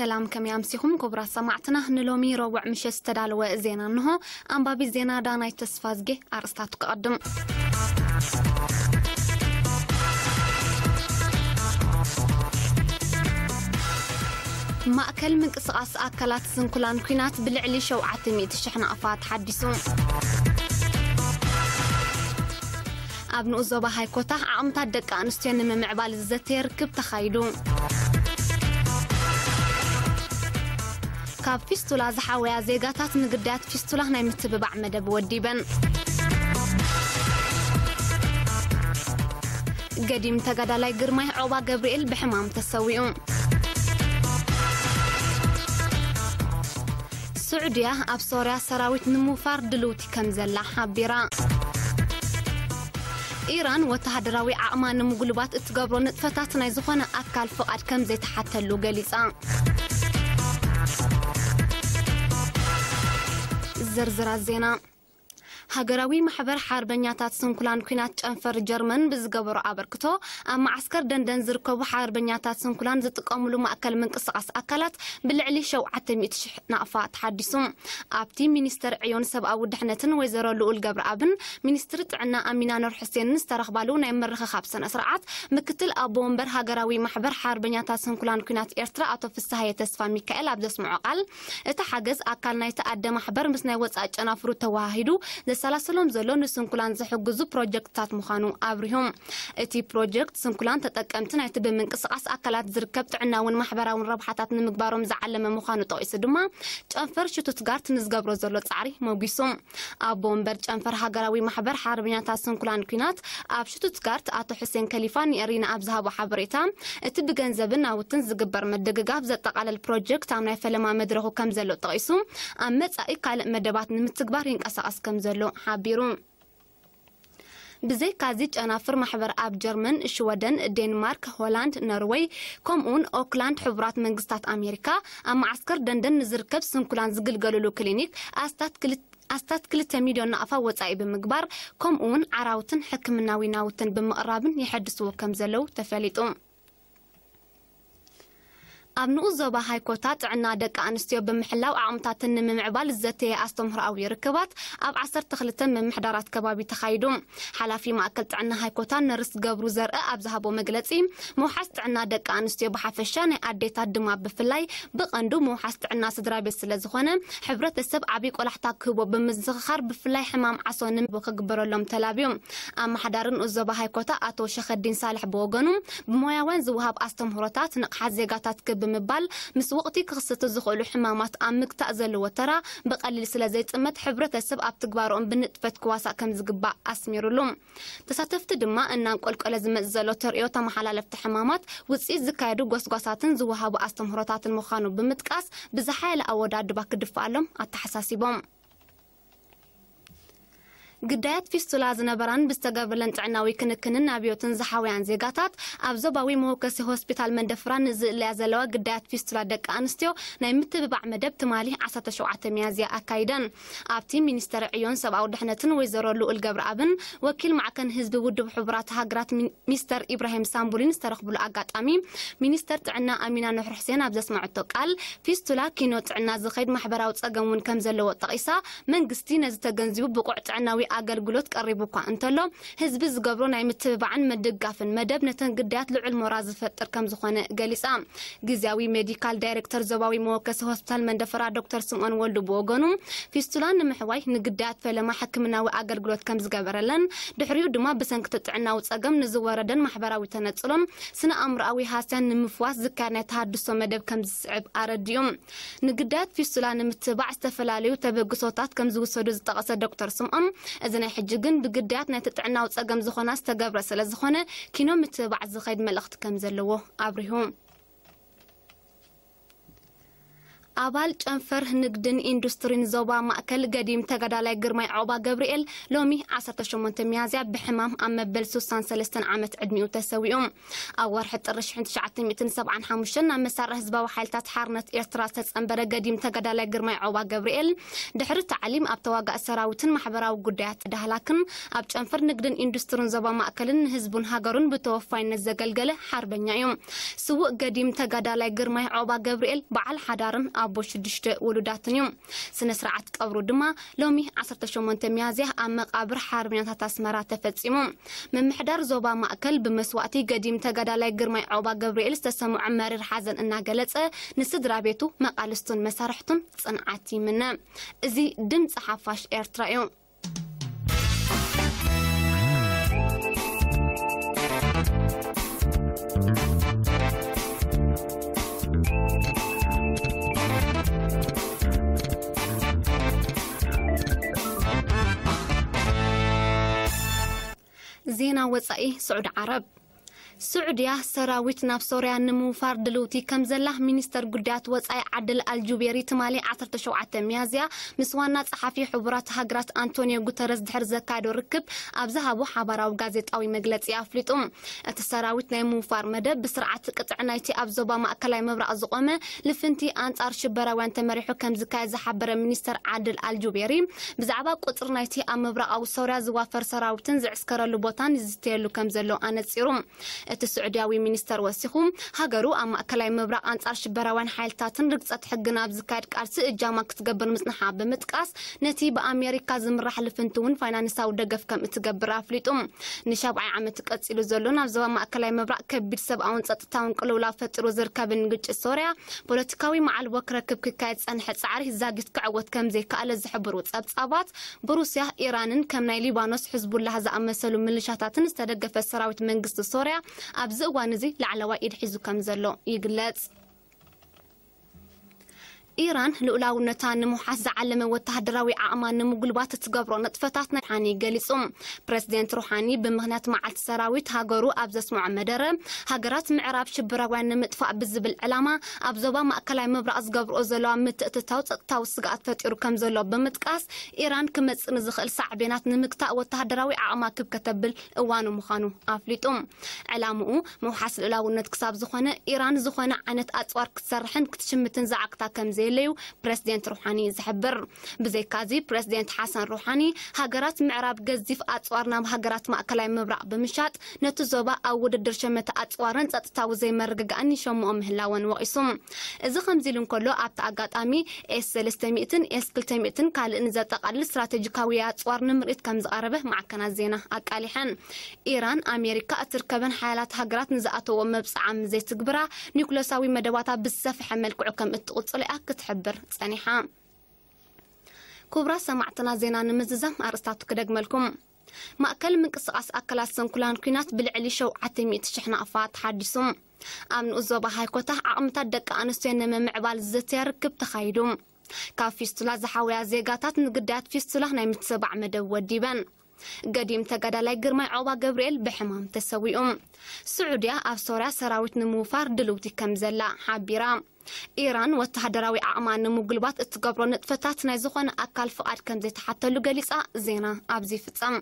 ሰላም፣ ከመይ ኣምሲኹም ክቡራት ሰማዕትና? ንሎሚ ረቡዕ ምሸት ዝተዳለወ ዜና እንሆ። ኣንባቢ ዜና ዳናይ ተስፋዝጌ። ኣርእስታቱ ክቐድም። ማእከል ምንቅስቓስ ኣካላት ስንኩላን ኲናት ብልዕሊ ሸውዓተ ሚእቲ ሽሕ ናቕፋ ተሓዲሱ። ኣብ ንኡስ ዞባ ሃይኮታ ዓቕምታት ደቂ ኣንስትዮ ንምምዕባል ዝዘተየ ርክብ ተኻይዱ። ካብ ፊስቱላ ዝሓወያ ዜጋታት ንግዳያት ፊስቱላ ናይ ምትብባዕ መደብ ወዲበን። ገዲም ተጋዳላይ ግርማይ ዖባ ገብርኤል ብሕማም ተሰዊኡ። ስዑድያ ኣብ ሶርያ ሰራዊት ንምውፋር ድልውቲ ከም ዘላ ሓቢራ። ኢራን ወተሃደራዊ ዓቕማ ንምጉልባት እትገብሮ ንጥፈታት ናይ ዝኾነ ኣካል ፍቓድ ከም ዘይተሓተሉ ገሊጻ። ዝርዝራት ዜና። ሃገራዊ ማሕበር ሓርበኛታት ስንኩላን ኲናት ጨንፈር ጀርመን ብዝገበሮ ኣበርክቶ፣ ኣብ መዓስከር ደንደን ዝርከቡ ሓርበኛታት ስንኩላን ዝጥቀሙሉ ማእከል ምንቅስቓስ ኣካላት ብልዕሊ ሸውዓተ ሚእቲ ሽሕ ናቕፋ ተሓዲሱ። ኣብቲ ሚኒስተር ዕዮን ሰብኣዊ ድሕነትን ወይዘሮ ልኡል ገብረኣብን ሚኒስትሪ ጥዕና ኣሚና ኑር ሕሴንን ዝተረኽባሉ ናይ ምርኽኻብ ስነ ስርዓት፣ ምክትል ኣቦ ወንበር ሃገራዊ ማሕበር ሓርበኛታት ስንኩላን ኲናት ኤርትራ ኣቶ ፍስሃየ ተስፋ ሚካኤል ኣብ ዘስምዖ ቃል፣ እቲ ሓገዝ ኣካል ናይቲ ኣደ ማሕበር ምስ ናይ ወጻኢ ጨናፍሩ ተወሃሂዱ ዘሰላስሎም ዘሎ ንስንኩላን ዝሕግዙ ፕሮጀክትታት ምዃኑ ኣብሪሁ። እቲ ፕሮጀክት ስንኩላን ተጠቀምቲ ናይቲ ብምንቅስቓስ ኣካላት ዝርከብ ጥዕናውን ማሕበራውን ረብሓታት ንምግባሮም ዝዓለመ ምዃኑ ጠቒሱ ድማ፣ ጨንፈር ሽቱትጋርት ንዝገብሮ ዘሎ ጻዕሪ ሞጒሱ። ኣቦ ወንበር ጨንፈር ሃገራዊ ማሕበር ሓርበኛታት ስንኩላን ኲናት ኣብ ሽቱትጋርት ኣቶ ሑሴን ከሊፋ ንኤሪና ኣብ ዝሃቦ ሓበሬታ፣ እቲ ብገንዘብን ናውትን ዝግበር ምድግጋፍ ዘጠቓለል ፕሮጀክት ኣብ ናይ ፈለማ መድረኹ ከም ዘሎ ጠቒሱ፣ ኣብ መጻኢ ካልእ መደባት ንምትግባር ይንቀሳቐስ ከም ዘሎ ሓቢሩ። ብዘይካዚ ጨናፍር ማሕበር ኣብ ጀርመን፣ ሽወደን፣ ዴንማርክ፣ ሆላንድ፣ ኖርወይ፣ ከምኡውን ኦክላንድ ሕቡራት መንግስታት ኣሜሪካ ኣብ መዓስከር ደንደን ንዝርከብ ስንኩላን ዝግልገሉሉ ክሊኒክ ኣስታት ክልተ ኣስታት ክልተ ሚልዮን ናቕፋ ወጻኢ ብምግባር፣ ከምኡ እውን ዓራውትን ሕክምናዊ ናውትን ብምቕራብን የሐድስዎ ከም ዘለዉ ተፈሊጡ። ኣብ ንኡስ ዞባ ሃይኮታ ጥዕና ደቂ ኣንስትዮ ብምሕላው ዓቕምታትን ንምምዕባል ዝዘተየ ኣስተምህሮኣዊ ርክባት ኣብ ዓሰርተ ክልተ ምምሕዳራት ከባቢ ተኻይዱ። ሓላፊ ማእከል ጥዕና ሃይኮታ ነርስ ገብሩ ዘርእ ኣብ ዝሃቦ መግለጺ፣ ምውሓስ ጥዕና ደቂ ኣንስትዮ ብሓፈሻ ናይ ኣዴታት ድማ ብፍላይ ብቐንዱ ምውሓስ ጥዕና ስድራ ቤት ስለ ዝኾነ፣ ሕብረተሰብ ዓቢ ቆላሕታ ክህቦ ብምዝኽኻር ብፍላይ ሕማም ዓሶ ንምቦ ክግበረሎም ተላብዩ። ኣመሓዳሪ ንኡስ ዞባ ሃይኮታ ኣቶ ሸኸዲን ሳልሕ ብወገኑ፣ ብሞያውያን ዝወሃብ ኣስተምህሮታት ንቕሓት ዜጋታት ክብ ብምባል ምስ ወቕቲ ክኽሰቱ ዝኽእሉ ሕማማት ኣብ ምግታእ ዘለዎ ተራ ብቐሊል ስለ ዘይጽመት ሕብረተሰብ ኣብ ትግባሮም ብንጥፈት ክዋሳእ ከም ዝግባእ ኣስሚሩሉ። ተሳተፍቲ ድማ እናንቆልቆለ ዝመጽእ ዘሎ ተርእዮ ተመሓላለፍቲ ሕማማት ውጽኢት ዝካየዱ ጎስጓሳትን ዝወሃቡ ኣስተምህሮታትን ምዃኑ ብምጥቃስ ብዝሓየለ ኣወዳድባ ክድፍኣሎም ኣተሓሳሲቦም። ግዳያት ፊስቱላ ዝነበራን ብዝተገብረለን ጥዕናዊ ክንክንን ኣብዮትን ዝሓወያን ዜጋታት ኣብ ዞባዊ መወከሲ ሆስፒታል መንደፍራ ንዝእለያ ዘለዋ ግዳያት ፊስቱላ ደቂ ኣንስትዮ ናይ ምትብባዕ መደብ ትማሊ ዓሰርተ ሸውዓተ ሚያዝያ ኣካይደን። ኣብቲ ሚኒስተር ዕዮን ሰብኣዊ ድሕነትን ወይዘሮ ልኡል ገብረኣብን ወኪል ማዕከን ህዝቢ ውድብ ሕቡራት ሃገራት ሚን-፣ ሚስተር ኢብራሂም ሳምቡሊን ዝተረኽብሉ ኣጋጣሚ፣ ሚኒስተር ጥዕና ኣሚና ኑር ሕሴን ኣብ ዘስመዐቶ ቃል፣ ፊስቱላ ኪኖ ጥዕና ዝኸይድ ማሕበራዊ ጸገም እውን ከም ዘለዎ ጠቒሳ፣ መንግስቲ ነዚ ተገንዚቡ ብቑዕ ጥዕናዊ ኣገልግሎት ቀሪቡ እኳ እንተሎ፣ ህዝቢ ዝገብሮ ናይ ምትብባዕን ምድጋፍን መደብ ነተን ግዳያት ልዑል ሞራ ዝፈጥር ከም ዝኾነ ገሊጻ። ግዝያዊ ሜዲካል ዳይሬክተር ዞባዊ መወከሲ ሆስፒታል መንደፈራ ዶክተር ስምኦን ወልዱ ብወገኑ፣ ፊስቱላ ንምሕዋይ ንግዳያት ፈለማ ሕክምናዊ ኣገልግሎት ከም ዝገበረለን፣ ድሕሪኡ ድማ ብሰንኪ እቲ ጥዕናዊ ጸገም ንዝወረደን ማሕበራዊ ተነጽሎን ስነ ኣእምሮኣዊ ሃስያን ንምፍዋስ ዝካየድ ናይ ተሃድሶ መደብ ከም ዝስዕብ ኣረዲኡ። ንግዳያት ፊስቱላ ንምትባዕ ዝተፈላለዩ ተበግሶታት ከም ዝውሰዱ ዝጠቐሰ ዶክተር ስምዖን፣ እዚ ናይ ሕጂ ግን ብግዳያት ናይቲ ጥዕናዊ ጸገም ዝኾና ዝተገብረ ስለ ዝኾነ፣ ኪኖ ምትብባዕ ዝኸይድ መልእኽቲ ከም ዘለዎ ኣብሪሁ። ኣባል ጨንፈር ንግድን ኢንዱስትሪን ዞባ ማእከል ገዲም ተጋዳላይ ግርማይ ዖባ ገብርኤል ሎሚ ዓሰርተ ሸሞንተ ሚያዝያ ብሕማም ኣብ መበል ሱሳን ሰለስተን ዓመት ዕድሚኡ ተሰዊኡ። ኣብ ወርሒ ጥሪ ሽሕን ትሽዓተ ሚእትን ሰብዓን ሓሙሽተን ናብ መሳርዕ ህዝባዊ ሓይልታት ሓርነት ኤርትራ ዝተጸንበረ ገዲም ተጋዳላይ ግርማይ ዖባ ገብርኤል ድሕሪ ታዕሊም ኣብ ተዋጋእ ሰራዊትን ማሕበራዊ ጉዳያት ተዳህላክን ኣብ ጨንፈር ንግድን ኢንዱስትሪን ዞባ ማእከልን ንህዝቡን ሃገሩን ብተወፋይነት ዘገልገለ ሓርበኛ እዩ። ስዉእ ገዲም ተጋዳላይ ግርማይ ዖባ ገብርኤል በዓል ሓዳርን ኣቦ ሽዱሽተ ውሉዳትን እዩ። ስነ ስርዓት ቀብሩ ድማ ሎሚ ዓሰርተ ሸሞንተ ሚያዝያ ኣብ መቓብር ሓርበኛታት ኣስመራ ተፈጺሙ። ምምሕዳር ዞባ ማእከል ብመስዋእቲ ገዲም ተጋዳላይ ግርማይ ዖባ ገብርኤል ዝተሰምዖ መሪር ሓዘን እናገለጸ ንስድራ ቤቱ፣ መቓልስቱን መሳርሕቱን ጽንዓት ይምነ። እዚ ድምጺ ሓፋሽ ኤርትራ እዩ። ዜና ወጻኢ። ስዑዲ ዓረብ። ስዑድያ ሰራዊት ናብ ሶርያ ንምውፋር ድልውቲ ከም ዘላ ሚኒስተር ጉዳያት ወጻኢ ዓድል ኣልጁቤሪ ትማሊ ዓሰርተ ሸውዓተ ሚያዝያ ምስ ዋና ጸሓፊ ሕቡራት ሃገራት ኣንቶኒዮ ጉተረስ ድሕሪ ዘካየዶ ርክብ ኣብ ዝሃቦ ሓባራዊ ጋዜጣዊ መግለጺ ኣፍሊጡ። እቲ ሰራዊት ናይ ምውፋር መደብ ብስርዓት ቅጥዒ ናይቲ ኣብ ዞባ ማእከላይ ምብራቕ ዝቖመ ልፍንቲ ኣንጻር ሽበራውያን ተመሪሑ ከም ዝካየድ ዝሓበረ ሚኒስተር ዓድል ኣልጁቤሪ ብዛዕባ ቁጽሪ ናይቲ ኣብ ምብራቓዊ ሶርያ ዝዋፈር ሰራዊትን ዝዕስከረሉ ቦታን ይዝተየሉ ከም ዘሎ ኣነጺሩ። እቲ ስዑድያዊ ሚኒስተር ወሲኹ፣ ሃገሩ ኣብ ማእከላይ ምብራቕ ኣንጻር ሽበራውያን ሓይልታትን ርግጸት ሕግን ኣብ ዝካየድ ቃልሲ እጃማ ክትገብር ምጽንሓ ብምጥቃስ፣ ነቲ ብኣሜሪካ ዝምራሕ ልፍንቲ እውን ፋይናንሳዊ ደገፍ ከም እትገብር ኣፍሊጡ። ንሻብዓይ ዓመት ቀጺሉ ዘሎ ናብ ዞባ ማእከላይ ምብራቕ ከቢድ ሰብኣውን ጸጥታውን ቅልውላው ፈጢሩ ዝርከብን ግጭት ሶርያ፣ ፖለቲካዊ መዓልቦ ክረክብ ክካየድ ዝጸንሐ ጻዕሪ ዛጊት ክዕወት ከም ዘይከኣለ ዝሕብሩ ጸብጻባት፣ ብሩስያ፣ ኢራንን ከም ናይ ሊባኖስ ሕዝቡላህ ዝኣመሰሉ ምልሻታትን ዝተደገፈ ሰራዊት መንግስቲ ሶርያ ኣብዚ እዋን እዚ ላዕለዋይ ኢድ ሒዙ ከም ዘሎ ይግለጽ። ኢራን ልኡላውነታ ንምውሓስ ዝዓለመ ወተሃደራዊ ዓቕማ ንምጉልባት እትገብሮ ንጥፈታት ናይ ሩሓኒ ገሊጹ። ፕረዚደንት ሩሓኒ ብምኽንያት መዓልቲ ሰራዊት ሃገሩ ኣብ ዘስምዖ መደረ፣ ሃገራት ምዕራብ ሽበራውያን ንምጥፋእ ብዝብል ዕላማ ኣብ ዞባ ማእከላይ ምብራቕ ዝገብርኦ ዘለዋ ምትእትታው ጸጥታዊ ስግኣት ፈጢሩ ከም ዘሎ ብምጥቃስ፣ ኢራን ክመጽእ ንዝኽእል ሳዕቤናት ንምግታእ ወተሃደራዊ ዓቕማ ክብ ከተብል እዋኑ ምዃኑ ኣፍሊጡ። ዕላምኡ ምውሓስ ልኡላውነት ክሳብ ዝኾነ፣ ኢራን ዝኾነ ዓይነት ኣጽዋር ክትሰርሕን ክትሽምትን ዝዓግታ ከም ዘየለዩ ፕረዚደንት ሩሓኒ ዝሕብር። ብዘይካዚ፣ ፕረዚደንት ሓሰን ሩሓኒ፣ ሃገራት ምዕራብ ገዚፍ ኣጽዋር ናብ ሃገራት ማእከላይ ምብራቕ ብምሻጥ፣ ነቲ ዞባ ኣብ ውድድር ሸመተ ኣጽዋርን ጸጥታዊ ዘይመርግጋእን ይሸምኦ ምህላወን ወቒሱ። እዚ ከምዚ ኢሉ እንከሎ፣ ኣብቲ ኣጋጣሚ ኤስ ሰለስተ ሚእትን ኤስ ክልተ ሚእትን ካልእን ዘጠቓልል ስትራቴጂካዊ ኣጽዋር ንምርኢት ከም ዝቐረበ ማዕከናት ዜና ኣቃሊሐን። ኢራን፣ ኣሜሪካ እትርከበን ሓያላት ሃገራት ንዝኣተዎ መብጽዓ ምስ ዘይትግብራ፣ ኒውክለሳዊ መደባታ ብዝሰፍሐ መልክዑ ከም እትቕጽሎ እያ ክትሕብር ጸኒሓ። ክቡራት ሰማዕትና፣ ዜና ንምዝዛም ኣርእስታቱ ክደግመልኩም። ማእከል ምንቅስቓስ ኣካላት ስንኩላን ኲናት ብልዕሊ ሸውዓተ ሚእቲ ሽሕ ናቕፋ ተሓዲሱ። ኣብ ንኡስ ዞባ ሃይኮታ ዓቕምታት ደቂ ኣንስትዮ ንምምዕባል ዝዝትያ ርክብ ተኻይዱ። ካብ ፊስቱላ ዝሓውያ ዜጋታት ንግዳያት ፊስቱላ ናይ ምትሰባዕ መደብ ወዲበን። ገዲም ተጋዳላይ ግርማይ ዖባ ገብርኤል ብሕማም ተሰዊኡ። ስዑድያ ኣብ ሶርያ ሰራዊት ንምውፋር ድልውቲ ከም ዘላ ሓቢራ። ኢራን ወተሃደራዊ ዓቕማ ንምጉልባት እትገብሮ ንጥፈታት ናይ ዝኾነ ኣካል ፍቓድ ከም ዘይተሓተሉ ገሊጻ። ዜና ኣብዚ ይፍጸም።